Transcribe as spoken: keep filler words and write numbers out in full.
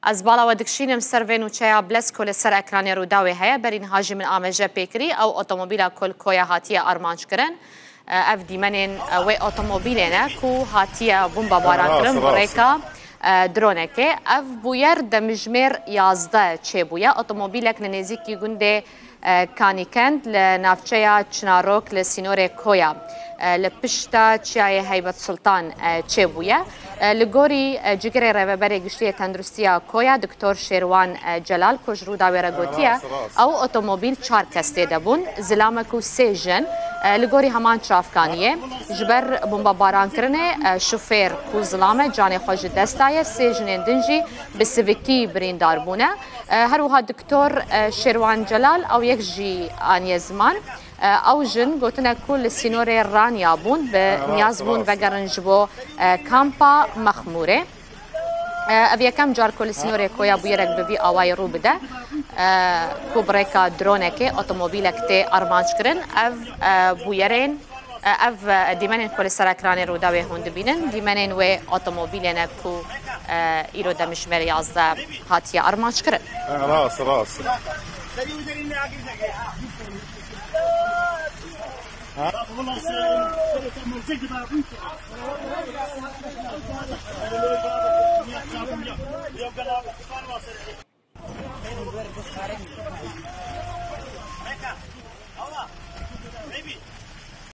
Ez bala we dikişînim ser vê nûçeya Blesk ku li ser ekranê Rûdawê heye. Berî niha jî min ameje pê kirî, ew otomobîla ku li Koya hatiye armanc kirin. Ev dîmenên wê otomobîlê ne ku hatiye bombebaran kirin bi rêka e, dronekê. Ev bûyer demijmêr yazdeh çêbûye. Otomobîlek li nêzîkî gundê e, Kanîkend li navçeya Çinarok li sînorê Koya, e, li pişta çiyayê Heybet Sultan, e, çêbûye. E, li gorî, e, cigirê Rêveberê Giştî yê Tenduristiya Koya, Doktor Şêrwan, e, Celal, ku ji Rûdawê re gotiye, ew otomobîl çar kes tê de bûn, zilamek û sê jin, e, li gorî heman çavkaniyê. Ji ber bombebarankirinê, e, şofêr ku zilam e, canê xwe ji dest daye, sê jinên din jî bi sivikî birîndar bûne. E, her wiha Doktor, e, Şêrwan Celal, ew yek jî aniye ziman. E, ew jin gotine ku li sînorê Ranya bûn, bi niyaz bûn vegerin ji bo, e, kampa Mexmûrê. E, ev yekem car ku li sînorê Koya bûyerek bi vî awayî rû bide, e, ku bi rêka dronekê otomobîlek tê armanc kirin. Ev, e, bûyerên, e, ev, e, dîmenên ku li ser ekranê Rûdawê hûn dibînin, dîmenên wê otomobîlê ne ku, e, îro demjimêr yazdeh hatiye armanc kirin. Rast, rast.